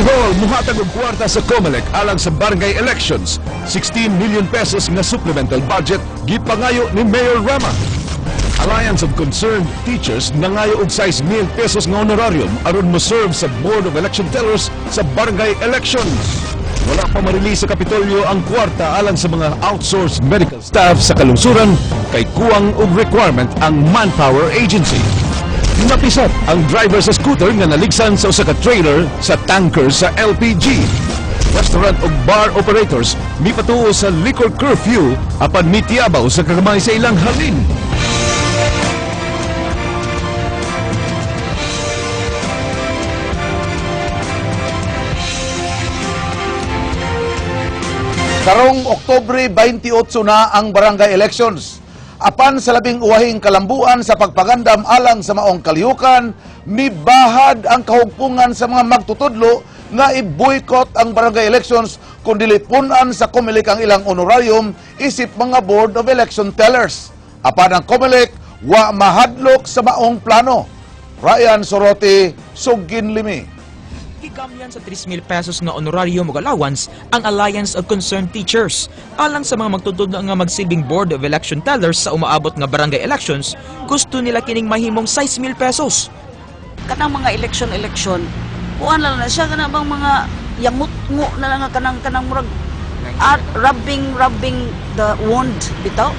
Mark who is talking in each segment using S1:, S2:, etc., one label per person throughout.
S1: City Hall muhatag og kwarta sa COMELEC alang sa barangay elections. 16 million pesos nga supplemental budget gipangayo ni Mayor Rama. Alliance of Concerned Teachers nangayo og 6 mil pesos nga honorarium aron mo-serve sa Board of Election Tellers sa barangay elections. Wala pa ma-release sa Kapitolyo ang kwarta alang sa mga outsourced medical staff sa kalungsuran kay kuwang og requirement ang Manpower Agency. Napisat ang driver sa scooter nga naligsan sa usa ka trailer sa tanker sa LPG. Restaurant ug bar operators mipatuo sa liquor curfew apan mitiabaw sa kagamay sa ilang halin.
S2: Karong Oktubre 28 na ang barangay elections. Apan sa labing uwahing kalambuan sa pagpagandam alang sa maong kalihukan, mibahad ang kahugpungan sa mga magtutudlo nga i-boycott ang barangay elections kung dili punan sa COMELEC ang ilang honorarium isip mga Board of Election Tellers. Apan ang COMELEC wa mahadlok sa maong plano. Ryan Sorote, Sugin Limi.
S3: Gigamyan sa 3,000 pesos nga honorarium ug allowance ang Alliance of Concerned Teachers alang sa mga magtutudlo nga magsilbing Board of Election Tellers sa umaabot nga barangay elections. Gusto nila kining mahimong 6,000 pesos.
S4: Kanang mga election election, kuan lang na siya, kanang bang mga yangut-ngo na lang nga kanang murag at rubbing rubbing the wound bitaw.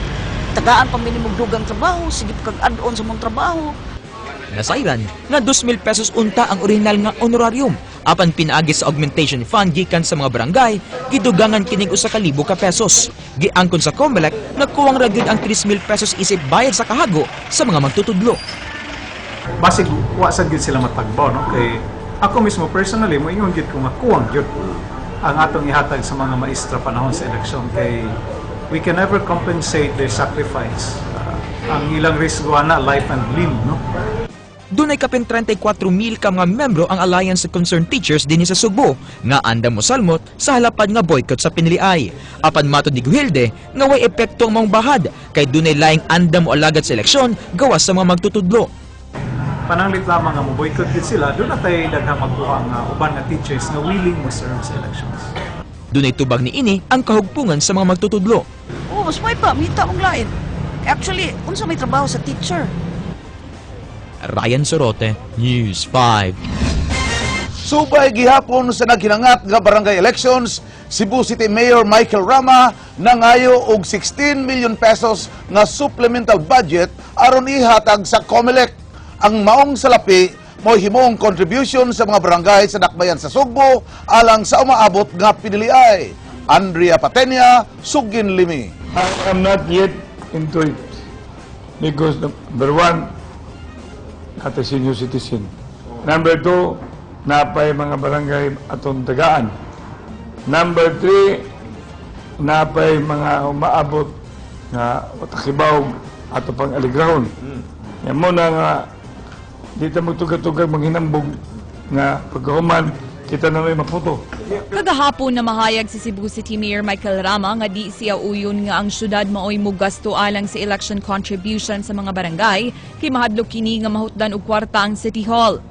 S4: Tagaan pa minimum dugang trabaho, sige pa kag add-on sa mong trabaho.
S3: Nasayran nga 2,000 pesos unta ang orihinal nga honorarium apan pinaagi sa augmentation fund gikan sa mga barangay, gidugangan kining 1,000 ka pesos. Giangkon sa COMELEC nga kuwang ra gyud ang 3,000 pesos isip bayad sa kahago sa mga magtutudlo.
S5: Basig wa sad gyud sila matagbaw, no, kay ako mismo personally moingon gyud ko nga kuwang gyud ang atong ihatag sa mga maestra panahon sa eleksyon kay we can never compensate their sacrifice. Ang ilang risgo ana, life and limb, no?
S3: Dunay kapin 34,000 ka mga membro ang Alliance of Concerned Teachers dinhi sa Sugbo nga andam mosalmot sa halapad nga boycott sa piniliay. Apan matod ni Guhilde nga way epekto ang maong bahad kay dunay laing andam moalagad sa eleksyon gawas sa mga magtutudlo.
S5: Pananglit lamang nga mo boycott gyud sila, doon na tay daghang magkuha nga uban nga teachers nga willing mo serve sa elections.
S3: Dunay tubag niini ang kahugpungan sa mga magtutudlo.
S4: Oh, mas may pa mita mong lain. Actually, unsa may trabaho sa teacher?
S3: Ryan Sorote, News 5.
S2: Subay gihapon sa naghinangat nga barangay elections, Cebu City Mayor Michael Rama nangayo og 16 million pesos nga supplemental budget aron ihatag sa COMELEC. Ang maong salapi mo himong contribution sa mga barangay sa dakbayan sa Sugbo alang sa umaabot nga piniliay. Andrea Patenia, Sugin Limi.
S6: I am not yet into it because number one, not a senior citizen. Number two, napay mga barangay atong tagaan. Number three, napay mga umaabot nga watakibaw ato pang aligrahon. Yan mo na nga di ta magtugag-tugag maghinambog nga pagkahuman kita na may maputo.
S7: Kagahapon na mahayag si Cebu City Mayor Michael Rama nga di siya uyon nga ang syudad maoy mugasto alang sa election contribution sa mga barangay kay mahadlok kini nga mahutdan og kwarta ang City Hall.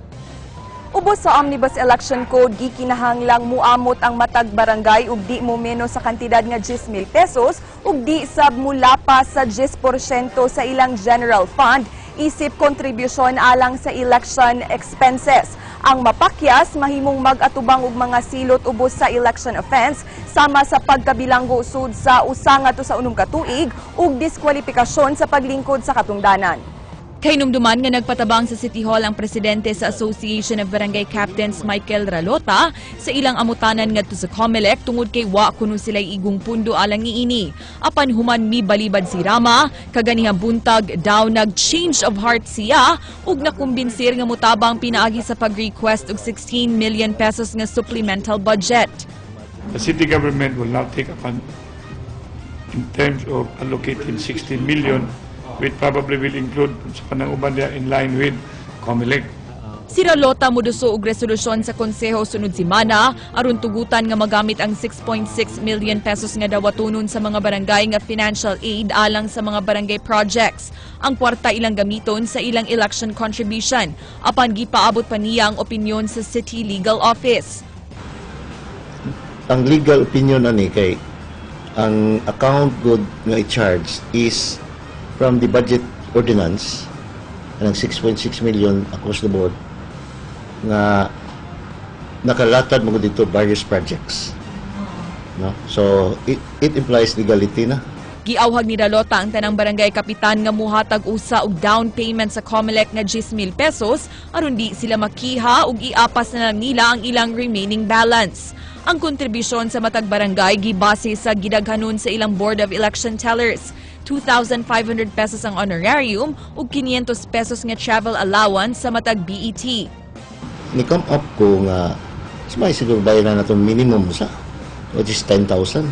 S7: Ubos sa Omnibus Election Code, gikinahanglang muamot ang matag barangay ug di mo menos sa kantidad nga 10,000 pesos ug di sab mulapa sa 10% sa ilang general fund isip kontribusyon alang sa election expenses. Ang mapakyas mahimong mag-atubang og mga silot ubos sa election offense sama sa pagkabilanggo sud sa 1 ngadto sa 6 ka tuig ug diskwalifikasyon sa paglingkod sa katungdanan. Kahinumduman nga nagpatabang sa City Hall ang presidente sa Association of Barangay Captains Michael Ralota sa ilang amutanan ngadto sa COMELEC tungod kay wa kuno sila igong pundo alang niini. Apan human mibalibad si Rama, kaganihang buntag daw nag change of heart siya ug nakumbinsir nga motabang pinaagi sa pag-request og 16 million pesos nga supplemental budget.
S6: The city government will now take upon in terms of allocating 16 million, which probably will include sa pananguban niya in line with COMELEC.
S7: Si Ralota moduso og resolusyon sa konseho sunod semana aron tugutan nga magamit ang 6.6 million pesos nga dawatonon sa mga barangay nga financial aid alang sa mga barangay projects. Ang kwarta ilang gamiton sa ilang election contribution. Apan gipaabot pa niya ang opinyon sa City Legal Office.
S8: Ang legal opinion ani kay ang account gud nga i-charge is from the budget ordinance ang 6.6 million across the board nga nakalatad mo dito various projects, no? So it implies legality na.
S7: Giawhag ni Dalota ang tanang barangay kapitan nga muhatag usa og down payment sa COMELEC nga 10,000 pesos aron di sila makiha ug iapas na lang nila ang ilang remaining balance. Ang kontribusyon sa matag barangay gibase sa gidaghanon sa ilang Board of Election Tellers. 2,500 pesos ang honorarium ug 500 pesos nga travel allowance sa matag E BET.
S8: Ni come up ko nga may siguro bayaran na itong minimum sa which is 10,000,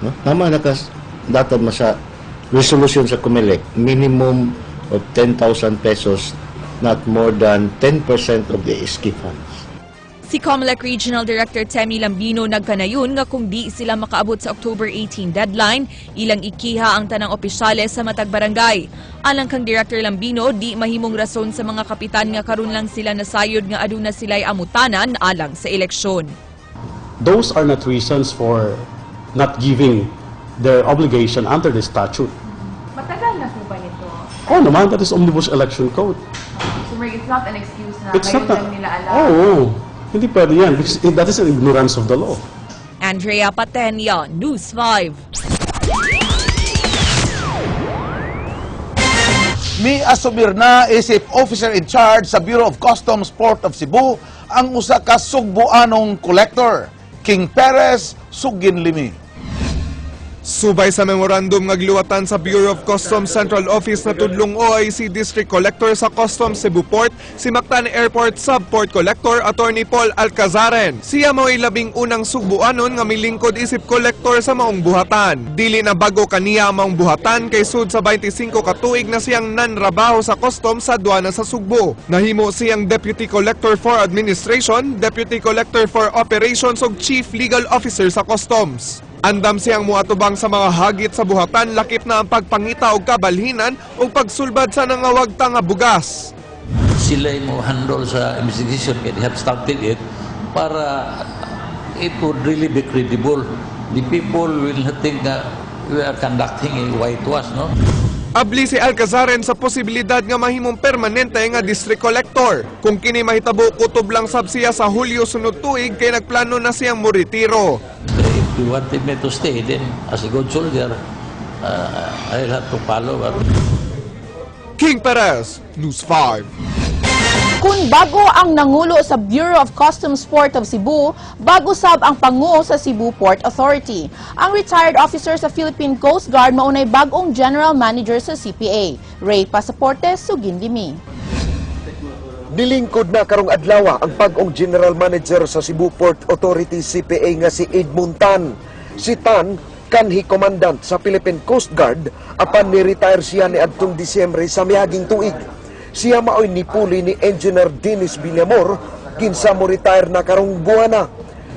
S8: no? Tama na kas datad mo sa resolution sa COMELEC, minimum of 10,000 pesos, not more than 10% of the SK funds.
S7: Si COMELEC Regional Director Temi Lambino nagkanayon nga kung di sila makaabot sa October 18 deadline, ilang ikiha ang tanang opisyales sa matag barangay. Alang kang Director Lambino, di mahimong rason sa mga kapitan nga karon lang sila nasayod nga aduna sila'y amutanan alang sa eleksyon.
S9: Those are not reasons for not giving their obligation under the statute.
S10: Matagal na po ba nito?
S9: Oh naman, that is Omnibus Election Code.
S10: So, it's not an excuse na
S9: It's
S10: ngayon
S9: not
S10: lang nila alam.
S9: Oh, hindi pwede yan because that is an ignorance of the law.
S7: Andrea Patenia, News 5.
S2: Mi asumir na isip officer in charge sa Bureau of Customs Port of Cebu ang usa ka Sugbuanong collector, King Perez Suginlimi.
S11: Subay sa memorandum nga giluwatan sa Bureau of Customs Central Office, natudlong OIC District Collector sa Customs Cebu Port si Mactan Airport Subport Collector Attorney Paul Alcazaren. Siya mao'y 11 na Sugbuanon nga milingkod isip collector sa maong buhatan. Dili na bago kaniya ang maong buhatan kay sud sa 25 ka tuig na siyang nanrabaho sa customs sa aduana sa Sugbo. Nahimo siyang Deputy Collector for Administration, Deputy Collector for Operations ug Chief Legal Officer sa Customs. Andam siyang muatubang sa mga hagit sa buhatan, lakip na ang pagpangita og kabalhinan ug pagsulbad sa nangawagta nga bugas.
S12: Sila yung mo handle sa investigation kay they have started it para it would really be credible. The people will not think that we are conducting a whitewash, no?
S11: Abli si Alcazaren sa posibilidad nga mahimong permanente nga district collector. Kung kini mahitabo, kutob lang sab siya sa Hulyo sunod tuig kay nagplano na siyang moretiro.
S12: If you wanted me to stay, then as a good soldier, I'll have to follow. But
S11: King Perez, News 5.
S13: Kung bago ang nangulo sa Bureau of Customs Port of Cebu, bago sab ang pangu sa Cebu Port Authority. Ang retired officer sa Philippine Coast Guard maunay bagong general manager sa CPA. Ray Pasaporte, Suginlimi.
S14: Nilingkod na karong adlaw ang bag-ong general manager sa Cebu Port Authority CPA nga si Edmund Tan. Si Tan kanhi commandant sa Philippine Coast Guard apan ni-retire siya niadtong Disyembre sa miaging tuig. Siya maoy nipuli ni Engineer Dennis Villamor, kinsa mo retire na karong buwana.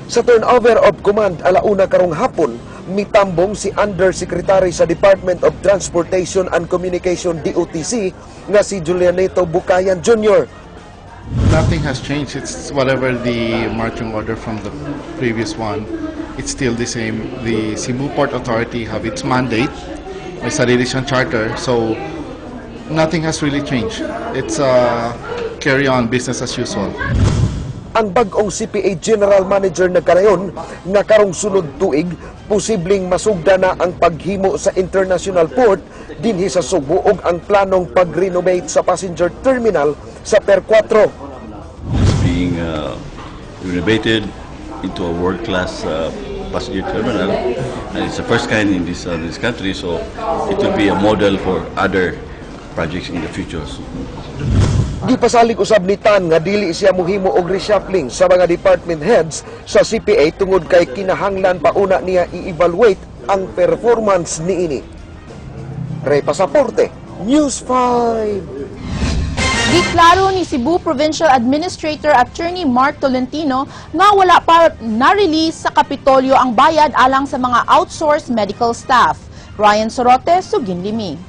S14: Sa turnover of command 1:00 karong hapon, mitambong si Undersecretary sa Department of Transportation and Communication DOTC nga si Julianito Bucayan Jr.
S15: Nothing has changed. It's whatever the marching order from the previous one. It's still the same. The Cebu Port Authority have its mandate. May sarili siyang charter. So nothing has really changed. It's carry on business as usual.
S14: Ang bag-ong CPA General Manager nagkanayon nga karong sunod tuig posibleng masugda na ang paghimo sa International Port dinhi sa Sugbo ug ang planong pag-renovate sa passenger terminal sa Pier 4.
S16: It's being renovated into a world-class passenger terminal, and it's the first kind in this country. So it will be a model for other projects in the future.
S14: Gipasalig usab ni Tan nga dili siya muhimo og reshuffling sa mga department heads sa CPA tungod kay kinahanglan pa una niya i-evaluate ang performance niini. Ray Pasaporte, News 5.
S13: Giklaro ni Cebu Provincial Administrator Attorney Mark Tolentino nga wala pa na-release sa Kapitolyo ang bayad alang sa mga outsourced medical staff. Ryan Sorote, Suginlimi.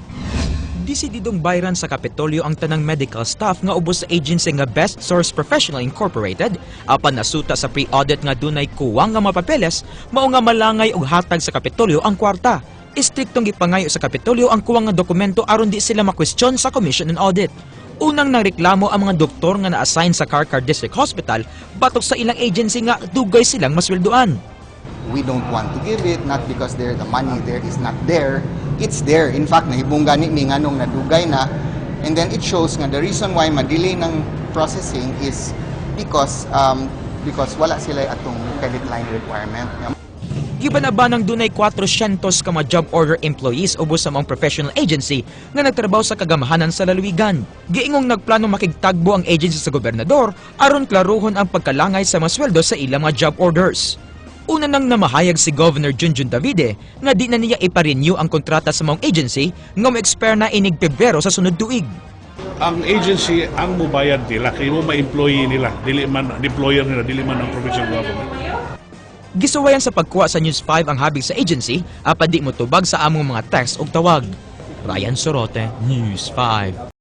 S3: Desididong bayran sa Kapitolyo ang tanang medical staff nga ubos sa agency nga Best Source Professional Incorporated, apan nasuta sa pre-audit nga dunay kuwang nga mga papeles, mao nga malangay og hatag sa Kapitolyo ang kwarta. Istriktong gipangayo sa Kapitolyo ang kuwang nga dokumento aron di sila makwestiyon sa Commission on Audit. Unang nagreklamo ang mga doktor nga na-assign sa Carcar District Hospital batok sa ilang agency nga dugay silang masweldoan.
S17: We don't want to give it, not because there the money there is not there. It's there. In fact, nahibong gani mi nganong nadugay na. And then it shows nga the reason why ma-delay ng processing is because wala sila atong credit line requirement.
S3: Giban-abanang dunay 400 ka mga job order employees ubos sa mga professional agency nga nagtrabaho sa kagamahanan sa lalawigan. Giingong nagplano makigtagbo ang agency sa gobernador aron klaruhon ang pagkalangay sa mga sweldo sa ilang mga job orders. Una nang namahayag si Governor Junjun Davide nga di na niya ipa-renew ang kontrata sa mga agency nga mo-expire na inig Pebrero sa sunod tuig.
S18: Ang agency ang mubayad nila kay mo ma-employee nila, dili man employer nila, dili man ang provincial government.
S3: Gisuwayan sa pagkuha sa News 5 ang habig sa agency apan di motubag sa among mga text ug tawag. Ryan Sorote, News 5.